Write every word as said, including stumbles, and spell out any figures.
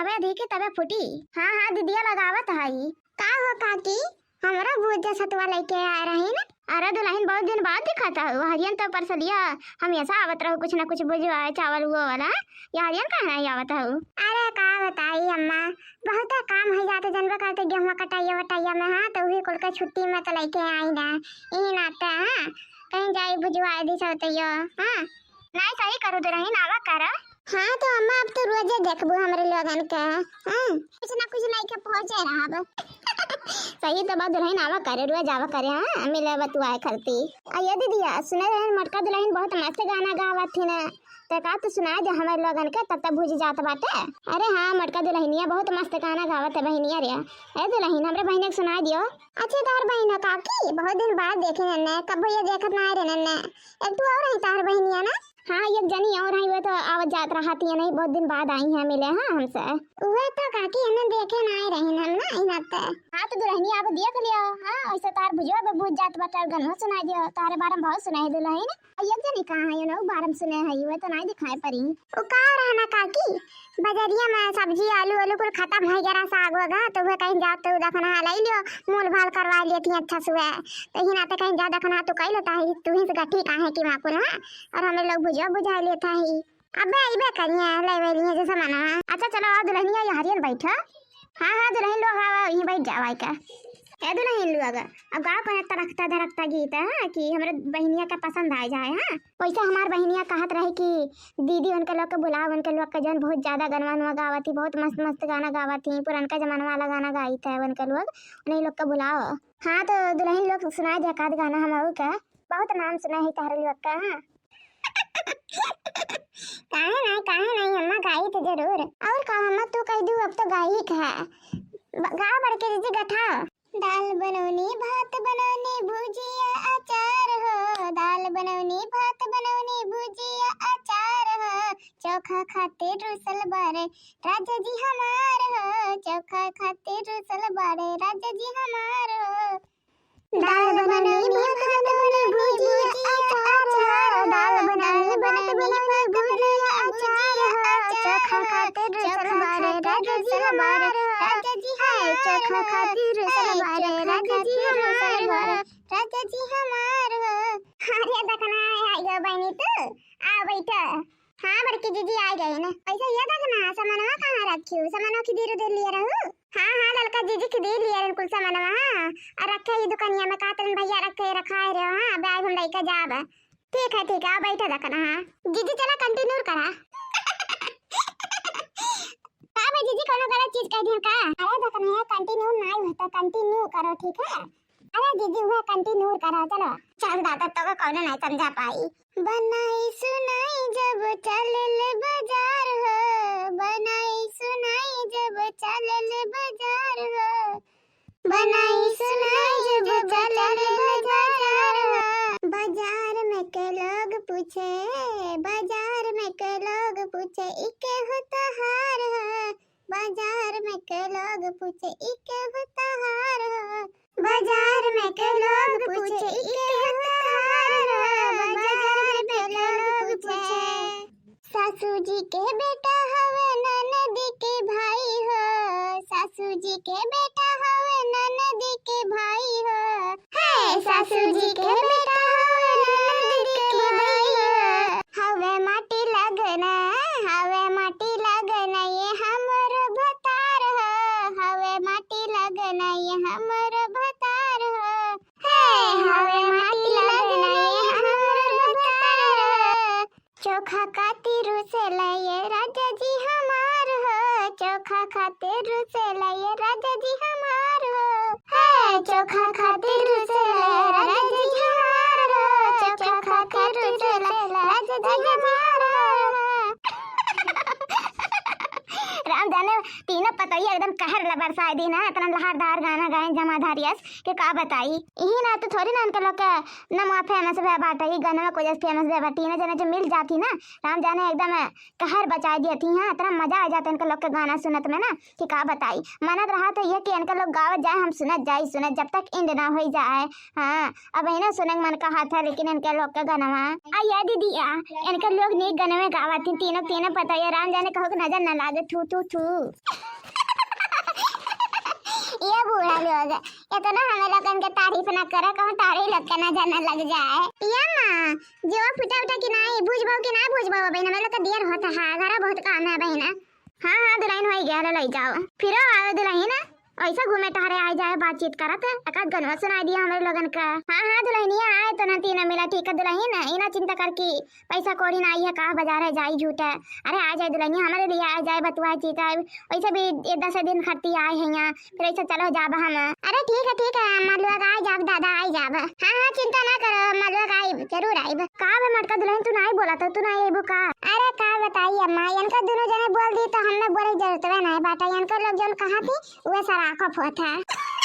अबे देखी तबे फूटी। हाँ, हाँ, दीदिया लगावत हई। का हो काकी, हमरो भूजा सतुआ लइके आए रही न। अरे दुलहिन, बहुत दिन बाद दिखात हउ। हरियन तो परसलिया हमेशा आवत रहू कुछ ना कुछ भुजवाए, चावल हुआ वाला। ये हरियन काहे नहीं आवत हउ? अरे का बताई अम्मा, बहुते काम होइ जात, जनबे करते गेहुआ कटाइया वटाइया में, हाँ, तो उही कुल के छुट्टी में तो लइके आई ना, ई नाते, हाँ, कहीं जाई भुजवाए दी सौतैयो, हाँ। नहीं, सही करू दुलहिन, आवा कर। हाँ, तो अम्मा, अब तो रोजे देखबू हमरे लोगन के, हाँ, कुछ ना कुछ लइके पहुँचे रहब। सही तो बात दुलहिन, आवा करे, रोज आवा करे, हाँ, मिले बतुआए करती। आ ये दीदिया, सुने रहे मोटका दुलहिन बहुत मस्त गाना गावत थी ना, तो का तू सुनाए दे हमरे लोगन के, तब तक भुज जात बाटे। अरे हाँ, मोटका दुलहिनिया बहुत मस्त गाना गावत है बहिनिया रे। ए दुलहिन, हमरे बहिनिया के सुनाए दियो। अच्छी तोहर बहिन हो काकी, बहुत दिन बाद देखे नन्ने, कब ये देखत ना रहे नन्ने। एक तू और रही तोहर बहिनिया ना? हाँ, एक जनी और है, वो तो आवत जात रहती है, नहीं, बहुत दिन बाद आई है मिले, हाँ, हमसे। उहे तो काकी, हमें देखे ना आए रही हम ना, ई नाते। हाँ, तो दुलहिनिया अब देख लियो, हाँ, ऐसे तार बुझो, अब बुझ जात बाटे, गनवा सुनाई दियो, तारे बारे में बहुत सुनाई दुलहिन। आ एक जनी कहाँ है, ना, बारे में सुने है, वो तो नहीं दिखाई पड़ी। वो का रहा ना काकी, बजरिया में सब्जी, आलू, आलू कुल खत्म है, जरा साग होगा, तो वो कहीं जाओ तो देखना है, ले लियो, मोल भाल करवा लेती हैं अच्छा सुबह। तो ही नाते कहीं जा देखना, तो कही लेता है, तू ही से गठी काहे की माकुल, हाँ? और हमें लोग बुझो बुझा लेता है। अबे अइबे करिए, लेवे लिए जैसे मना। अच्छा चलो, आओ दुलहिनिया, ये हरियन बैठो। हाँ, हाँ, दुलहिन लोग, आओ, आओ, यहीं बैठ जाओ आइके। ए दुलहिन लोग, अब गाओ कोई तरखता धरखता गीत, हाँ, कि हमरे बहिनिया के पसंद आ जाए, हाँ। वैसे हमार बहिनिया कहत रहे कि दीदी उनके लोग के बुलाओ, उनके लोग के जौन बहुत ज्यादा गनवा नवा गावत ही, बहुत मस्त मस्त गाना गावत ही, पुरनका जमाना वाला गाना गाइत है उनके लोग, उन्हीं लोग के बुलाओ। हाँ, तो दुलहिन लोग सुनाए दे एकाध गाना हम के, बहुत नाम सुना है तहरे लोग का, हाँ। काहे नहीं, काहे नहीं, अम्मा गाई तो जरूर। और का अम्मा, तू कह दू, अब तो गाई का है। ब-, गा बड़के जीजी गठा। दाल बनौनी, भात बनौनी, भुजिया अचार हो। दाल बनौनी, भात बनौनी, भुजिया अचार हो। चोखा खातिर रुसल बारे राजा जी हमार हो। चोखा खातिर रुसल बारे राजा जी हमार हो। दाल बनौनी, भात बनौनी, भुजिया अचार हो। दाल बनौनी, भात बनौनी, भुजिया अचार हो। चोखा खातिर रुसल बारे राजा जी हमार हो। राजा जी हमार हो। चोखा खातिर रुसल बारे राजा जी हमार हो। राजा जी हमार हो। अरे देखना है, आइयो बहिनी तू, आ बैठा। हाँ, बड़की जीजी आ गई ना। ऐसे ये देखना, समनवा कहाँ रखी हूँ? समनवा की धीरे धीरे लिए रहू। हाँ, हाँ, ललका जीजी की दे लिए रहन कुल समनवा, हाँ। और रखे ही दुकानिया में, कहते हैं, "भैया रखे, रखाए रहे हो, हाँ, अब आए हम लेके जाब।" ठीक है, ठीक है, आओ बैठे देखना, हाँ। जीजी चला continue करा। का भाई जीजी, कोनो गलत चीज कह दिया का? अरे देखना, continue नहीं होता, continue करो, ठीक है? अरे जीजी, वह continue करा, चलो। चल दादा, तो को कौनो नहीं समझा पाई। बनाई सुनाई जब चलल बाजार हो, बनाई सुनाई जब चलल बाजार हो, बनाई सुनाई जब चलल बाजार हो। बाजार में के लोग पूछे, बाजार में के लोग पूछे, "ई के हो तोहार हो?" बाजार में के लोग पूछे, "ई के हो तोहार हो?" बाजार में के लोग पूछे, "ई के हो तोहार हो?" बाजार में के लोग पूछे। सासू जी के बेटा हवे ननद के भाई हो, सासू जी के बेटा हवे ननद के भाई हो। हे सासू जी के बेटा हवे ननद के भाई हो। हवे माटी लगना, हवे माटी लगना ये हमरो भतार हो, हवे माटी लगना ये हमरो भतार हो। हे हवे माटी लगना ये हमरो भतार हो। चोखा खातिर रुसेला ये राजा जी हमार हो, चोखा खातिर रुसेला ये राजा जी हमार हो। हे चोखा खातिर रुसेला ये राजा जी हमार हो, चोखा खातिर रुसेला राजा जी हमार हो। राम जाने तीनों पतोहिया एकदम कहर ला बरसाए दिन है, इतना लहरदार गाना गाए जमाधारियस के का बताई। यही ना तो थोड़ी ना इनके लोग के नमवा famous भे बाटे, ई गाना को जैसे famous भे बाटे, तीनों जने जो मिल जाती ना, राम जाने एकदम कहर बचाए दिए थी। हाँ, इतना मजा आ जाता इनके लोग के गाना सुनत में ना कि का बताई। मनत रहा था ये कि इनके लोग गावत जाए, हम सुनत जाई, सुनत जब तक end ना हो जाए। हाँ, अब इन्हें सुने के मन कहा था, लेकिन इनके लोग के गाना, आ ये दीदी, आ इनके लोग नीक गाना में गावत थी, तीनों, तीनों पतोहिया, राम जाने कहो कि नजर न लागे, थू, थू, थू। ये बूढ़ा लोग, इतना हमें लोगन के तारीफ ना करे, कहूँ तारी लोग के नजर न लग जाए। ये माँ, जो फुटा उठा कि नाई, बुझबो कि नाई बुझबो, बहिन, हमें लोग के दियर होता है, घरा बहुत काम है, बहिन। हाँ, हाँ, दुल्हन होई गया, ले, ले जाओ। फिरो आवे दुल्हन, ऐसा घूमे टहरे आ जाए, बातचीत करत, एकाध गनवा सुनाई दिया हमरे लोगन का। हाँ, हाँ, दुल्हनिया आए तो ना तीन मिला, ठीक है दुल्हन, इना चिंता कर कि पैसा कौड़ी ना आई है, का बाजार है जाई झूठे। अरे आ जाए दुल्हनिया, हमारे लिए आ जाए, बतुआ चीता, वैसे भी ये दस दिन खरती आए हैं यहाँ, फिर ऐसे चलो जाब हम। अरे ठीक है, ठीक है, अम्मा लोग आए जाब, दादा आए जाब। हाँ, हाँ, चिंता ना करो, अम्मा लोग आए, जरूर आए। का बे मटका दुल्हन, तू नाई बोला तो तू नाई अइबू का? अरे का बताई अम्मा, इनका दोनों जने बोल दी तो हमें बोले जरूरत ना है बाटा, इनका लोग जौन कहा थी वो सराखप होत है।